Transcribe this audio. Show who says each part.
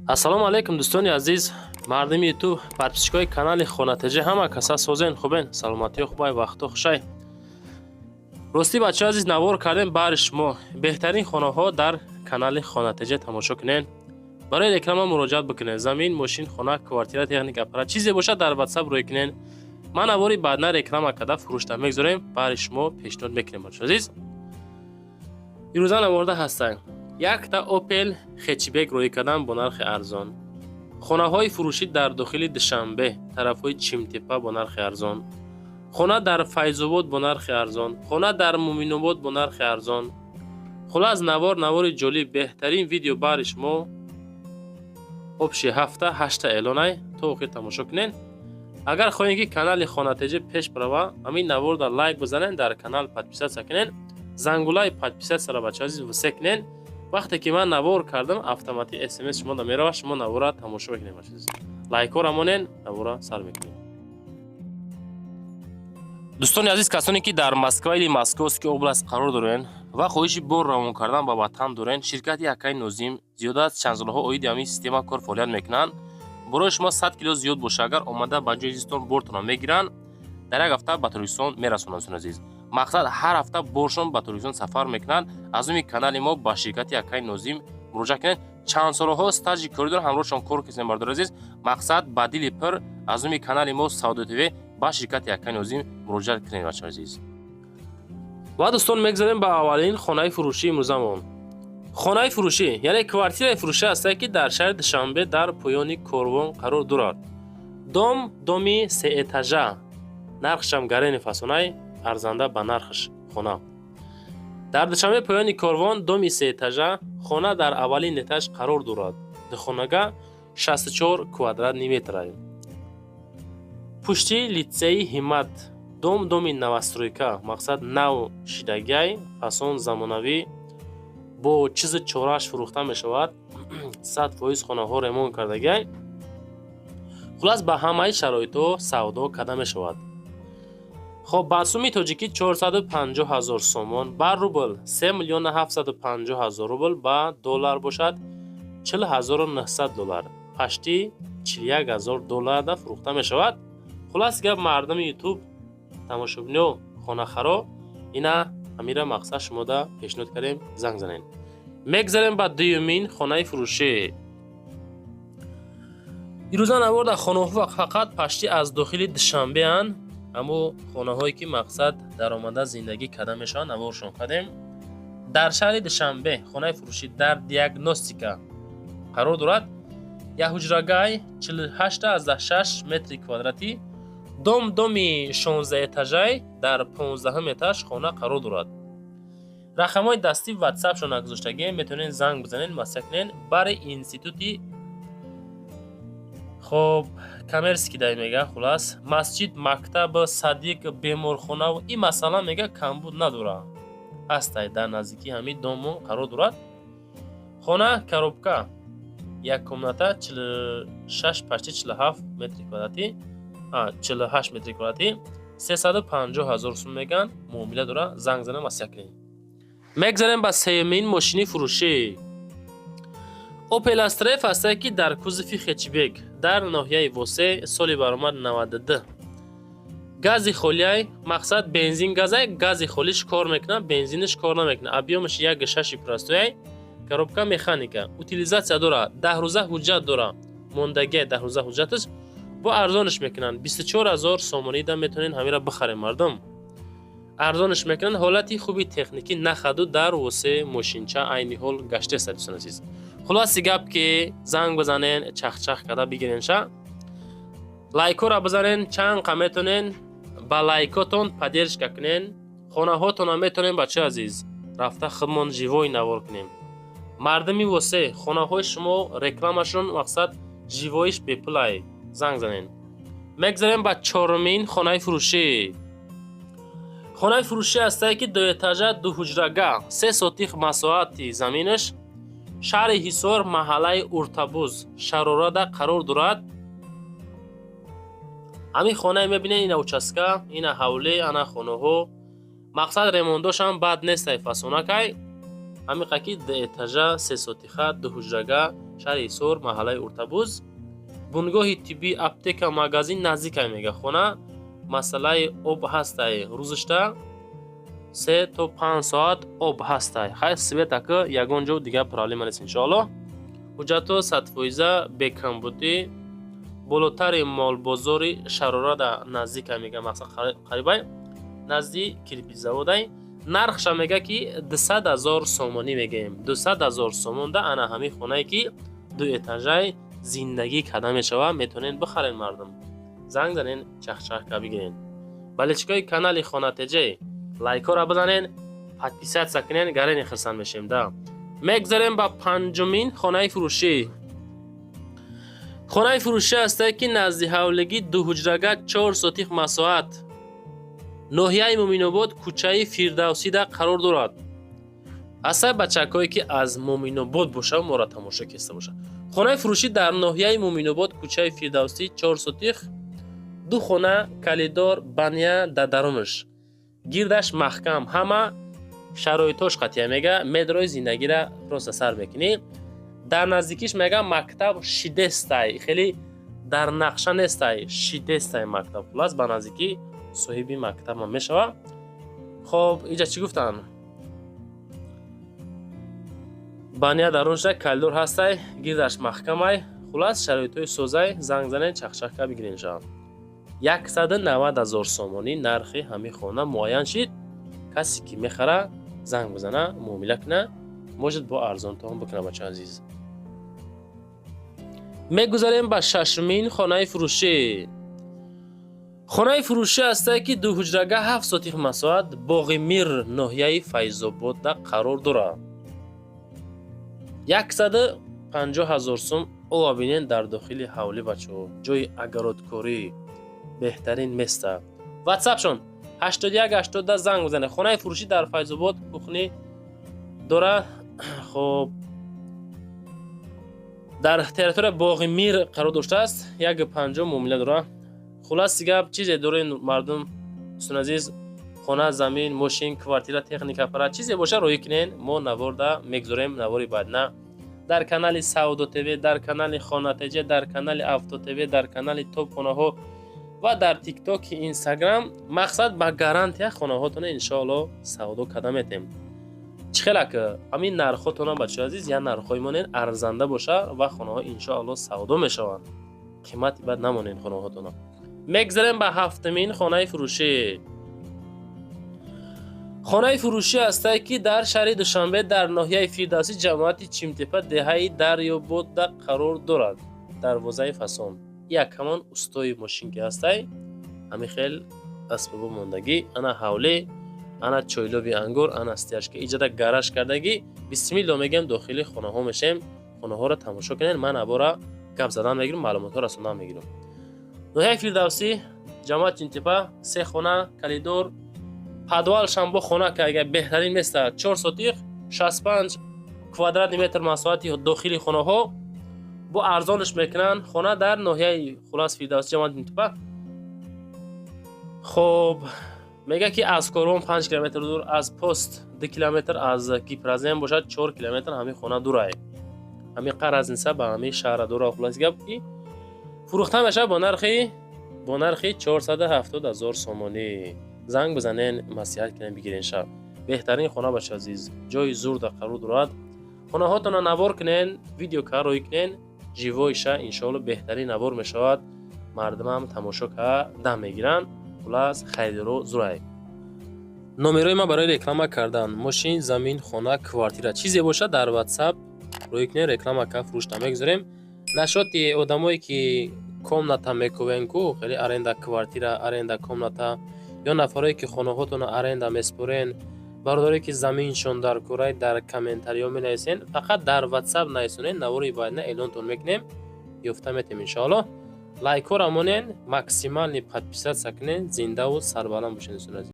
Speaker 1: Ассалому алайкум, дӯстони азиз, мардими Ютуб, подписчикои канали Хонатеҷа. Ҳама каса созен, хубен, саломатиё хубай, вақтҳо хушай. Ростӣ, бачаҳои азиз, навор кардем баҳри шумо. Беҳтарин хонаҳо дар канали Хонатеҷа тамошо кунед. Барои реклама муроҷиат бикунед. Замин, мошин, хона, квартира, техника, аппарат, чизе бошад, дар Ватсап рӯй кунед. Ман навори баъдна реклама карда фурӯшта мегузорем, баҳри шумо пешниҳод мекунем. Бачаҳои азиз, имрӯза наворда ҳастанд: якта Опел хэтчбек рӯй кардан бо нархи арзон, хонаҳои фурӯшӣ дар дохили Душанбе, тарафҳои Чимтепа бо нархи арзон, хона дар Файзобод бо нархи арзон, хона дар Муминобод бо нархи арзон. Хулас, навор навори ҷолиб, беҳтарин видео баҳри шумо. Общий ҳафта ҳашта эълонай, то охир тамошо кунед. Агар хоҳем, ки канали Хонатеҷа пеш барава, ҳамин наворда лайк бизанед, дар канал подписаться кунед, зангулаи подписатьсяро, бачаҳои азиз, все кунед. Вақте ки ман навор кардам, автоматик СМС шумо меравад, шумо навора тамошо мекунед. Бачаҳои азиз, лайкҳоро монед, навора сар мекунем. Дӯстони азиз, касоне ки дар Москва или Московский область қарор дорен ва хоҳиши бор равон кардан ба ватан дорен, ширкати Акаи Нозим зиёда аз чанд солҳо оиди ҳамин система кор фаъолият мекунанд. Борои шумо 100 кило зиёд боша, агар омада ба ҷои зистон бортонро мегиранд, дар як ҳафта ба Тоҷикистон мерасонанд. Дӯстони азиз, мақсад, ҳар ҳафта боршон ба Тоҷикистон сафар мекунанд. Аз номи канали мо ба ширкати Акаи Нозим муроҷиат кунед. Чанд солҳо стажи корӣ доранд, ҳамроҳшон кор кардем. Бардори азиз, мақсад, ба дили пир аз номи канали мо Савдо ТВ ба ширкати Акаи Нозим муроҷиат кунед, бачаҳои азиз. Ва дӯстон, мегзарем ба аввалин хонаи фурӯшии имрӯзамон. Хонаи фурӯшӣ, яъне квартираи фурӯшӣ ҳастае, ки дар шаҳри Душанбе дар поёни Корвон қарор дорад. Дом доми сеэтажа, нархшам гарени фасонай, арзанда ба нархш. Хона дар Душанбе, поёни Корвон, доми сеэтажа, хона дар аввалин этаж қарор дорад. Духонага, 64 квадратный метр. Пушти литсеи Ҳиммат. Дом доми новостройка, мақсад, нав шидагиай, фасон, замонавӣ, бо чизи чорааш фурӯхта мешавад. 100% хонаҳо ремонт кардагиай. Хулас, ба ҳамаи шароитҳо савдо карда мешавад. Хоб, ба суми тоҷикӣ 450 ҳазор сомон, ба рубл 3 миллиона 750 ҳазор рубл, ба доллар бошад 40 900 доллар, почти 41 ҳазор долларда фурӯхта мешавад. Хулас гап, мардуми Ютуб, тамошобино, хонахаро, ина ҳамира мақсад шумода пешниҳод кардем, занг занед. Мегзарем ба дуюмин хонаи фурӯшӣ. Ирӯза наворда хонаҳо фақат почти аз дохили Душанбеанд. Аммо хонаҳое ки, мақсад, даромада зиндагӣ карда мешаванд, наворшон кардем. Дар шаҳри Душанбе хонаи фурӯшӣ дар Диагностика қарор дорад. Якҳуҷрагай, 48,6 метри квадратӣ. Дом доми 16 этажай, дар 15-ум этаж хона қарор дорад. Рақамҳои дастӣ Ватсапшон нагузоштагием, метавонед занг бизанед, маслиҳат кунед. Бари институти, хоб, коммерческий дай мега. Хулас, масҷид, мактаб, садик, беморхонаву ин масъала, мега, камбуд надора, ҳастай. Дар наздикии ҳамин дому қарор дорад. Хона коробка, як комната, 46, почти 47 метри квадратӣ, 48 метри квадратӣ, 350 ҳазор сум меган, муомила дора, занг зана, маслиҳат кунед. Мегзарем ба сеюмин мошини фурӯшӣ. Опел Астра Ф ҳастае, ки дар кузови хэтчбек, дар ноҳияи Восе, соли баромад 92, гази холиай. Мақсад, бензин газай, гази холиш кор мекунад, бензиниш кор намекунад. Объёмаш 1,6 простой, коробка механика, утилизация дора, 10 рӯза ҳуҷҷат дора, мондагия 10 рӯза ҳуҷҷаташ. Бо арзониш мекунанд, 24 ҳазор сомонида метавонед ҳамира бихарем. Мардум, арзониш мекунанд. Ҳолати хуби техникӣ, нахаду дар Восе мошинча айни ҳол гаштеста. Дӯстон азиз, хулоси гап, ки занг бизанен, чахчах карда бигиренша. Лайкҳоро бизанен, чанд қа метонен ба лайкотон поддержка кунен. Хонаҳотона метонем, бачаи азиз, рафта худмон живой навор кунем. Мардуми Восе, хонаҳои шумо рекламашон, мақсад, живоиш бепулай, занг занен. Мегзарем ба чорумин хонаи фурӯшӣ. Хонаи фурӯшӣ ҳастае, ки дуэтажа, дуҳуҷрага, 3 сотих масоҳати заминаш, шаҳри Ҳисор, маҳаллаи Уртабуз, Шарорада қарор дорад. Ҳамин хонае мебинед, ина участка, ина ҳавлӣ, ана хонаҳо. Мақсад, ремонтдошам бад нестай, фасонакай. Ҳамиқа ки ду этажа, се сотиха, ду ҳуҷрага, шаҳри Ҳисор, маҳаллаи Уртабуз, бунгоҳи тиббӣ, аптека, магазин наздикай мега. Хона масъалаи об ҳастай, рӯзашта 3 то 5 соат об ҳастай. Хай, свет ака ягон ҷо дигар проблема нест, иншоаллоҳ. Ҳуҷҷатҳо 100%, бекамбудӣ. Болотари молбозори Шарорада наздикай мега, мақсад қарибай назди кирпичзаводай. Нархша мега ки 200 000 сомонӣ мегӯем. 200 000 сомонда ана ҳамин хонае ки ду этажай зиндагӣ карда мешавад, метавонед бихарен. Мардум, занг занен, чахчахка бигирен. Болельщикои канали Хонатеҷе, лайкҳоро бизанен, подписаться кунен, гарени хирсанд мешем. Да, мегзарем ба панҷумин хонаи фурӯшӣ. Хонаи фурӯшӣ ҳастае ки назди ҳавлигӣ, дуҳуҷрага, 4 сотих масоҳат, ноҳияи Муъминобод, кӯчаи Фирдавсида қарор дорад. Ҳастаи бачакҳое ки аз Муъминобод бошад, моро тамошо кеста бошад. Хонаи фурӯшӣ дар ноҳияи Муъминобод, кӯчаи Фирдавсӣ, 4 сотих, ду хона, коридор, баня дар дарунаш, гирдаш маҳкам, ҳама шароитош қатъия мега. Медрои зиндагира просто сар мекунӣ. Дар наздикиш мега мактаб шидестай, хеле дар нақша нестай, шидестай мактаб. Хулас, ба наздикӣ соҳиби мактабам мешавад. Хоб, иҷа чӣ гуфтанд? Баня дарунша, коридор ҳастай, гирдаш маҳкамай. Хулас, шароитҳои созай. Занг занед, чахчахка бигирен шавад. 190 000 сомонӣ нархи ҳамин хона муайян шид. Касе ки мехара, занг бизана, муомила куна, может, бо арзонтон бикуна. Бача азиз, мегузарем ба шашумин хонаи фурӯшӣ. Хонаи фурӯшӣ ҳастае ки дуҳуҷрага, 7 сотих масоҳат, Боғи Мир, ноҳияи Файзободда қарор дорад. 150 000 сум. Ова бинен, дар дохили ҳавлӣ, бачаҳо, ҷои огородкорӣ, беҳтарин места. Ватсапшон 81 80, занг бизанед. Хонаи фурӯшӣ дар Файзобод, кухни дора. Хоб, дар территория Боғи Мир қарор доштааст. 1,50 муомила дора. Хуласи гап, чизе дорен, мардум, дӯстони азиз, хона, замин, мошин, квартира, техника, аппарат, чизе боша, роҳӣ кунен, мо наворда мегузорем. Навори баъдна дар канали Савдо ТВ, дар канали Хона ТЖ, дар канали Авто ТВ, дар канали Топ хонаҳо ва дар Тиктоки, Инстаграм. Мақсад, ба гарантия хонаҳотона иншоалло савдо карда метем. Чӣ хелак ҳамин нархҳотона, бачаҳои азиз, я нархҳои монен арзанда боша ва хонаҳо иншоалло савдо мешаванд. Қимати бад намонен хонаҳотона. Мегзарем ба ҳафтумин хонаи фурӯшӣ. Хонаи фурӯшӣ ҳастае ки дар шаҳри Душанбе, дар ноҳияи Фирдавсӣ, ҷамоати Чимтепа, деҳаи Дарёбодда қарор дорад. Дарвозаи фасон, як ҳамон устои мошин ки ҳастай, ҳамин хел асбобо мондагӣ. Ана ҳавле, ана чойлоби ангур, ана стяжка, иҷада гараж кардагӣ. Бисмилло мегӯем, дохили хонаҳо мешем. Хонаҳоро тамошо кунед, ман абора гап задан мегирам, маълумотҳо расондан мегирам. Ноҳияи Фирдавсӣ, ҷамоат Чинтепа, се хона, коридор, подвал шамбо хона ки агар беҳтарин места. 4 сотих, 65 квадратный метр масоҳати дохили хонаҳо. Бо арзонш мекунанд. Хона дар ноҳияи, хулас, Фирдавсӣ, ҷамоат Чинтепа. Хоб, мега ки аз корвон 5 километр дур, аз пост 2 километр, аз Гипрозем бошад 4 километр ҳамин хона дурай. Ҳамин қа разница ба ҳамин шаҳра дура. Хулас гап, ки фурӯхта мешавад бо нархи 470 ҳазор сомонӣ. Занг бизанен, маслиҳат кунен, бигирен шав. Беҳтарин хона, бача азиз, ҷои зурда қарор дорад. Хонаҳотонро навор кунен, видео ка роҳӣ кунен, живой ша, иншоалло, беҳтарин навор мешавад, мардумам тамошо ка дам мегиранд. Хулас, харидоро зурай. Номерои ман барои реклама кардан мошин, замин, хона, квартира, чизе бошад, дар Ватсап роҳӣ кунен, реклама ка фурӯшта мегузорем. Нашоти одамое ки комната мекувен ку, хеле аренда квартира, аренда комната, ё нафарое ки хонаҳотонро аренда меспорен, бародарое ки заминшон дар кӯрай, дар комментариҳо менависен. Фақат дар Ватсап нависонед, навори баъдна эълонтон мекунем, ёфта метем, иншоалло. Лайкҳоро монен, максимальный подписаться кунен. Зиндаву сарбаланд бошед, дӯстони азиз.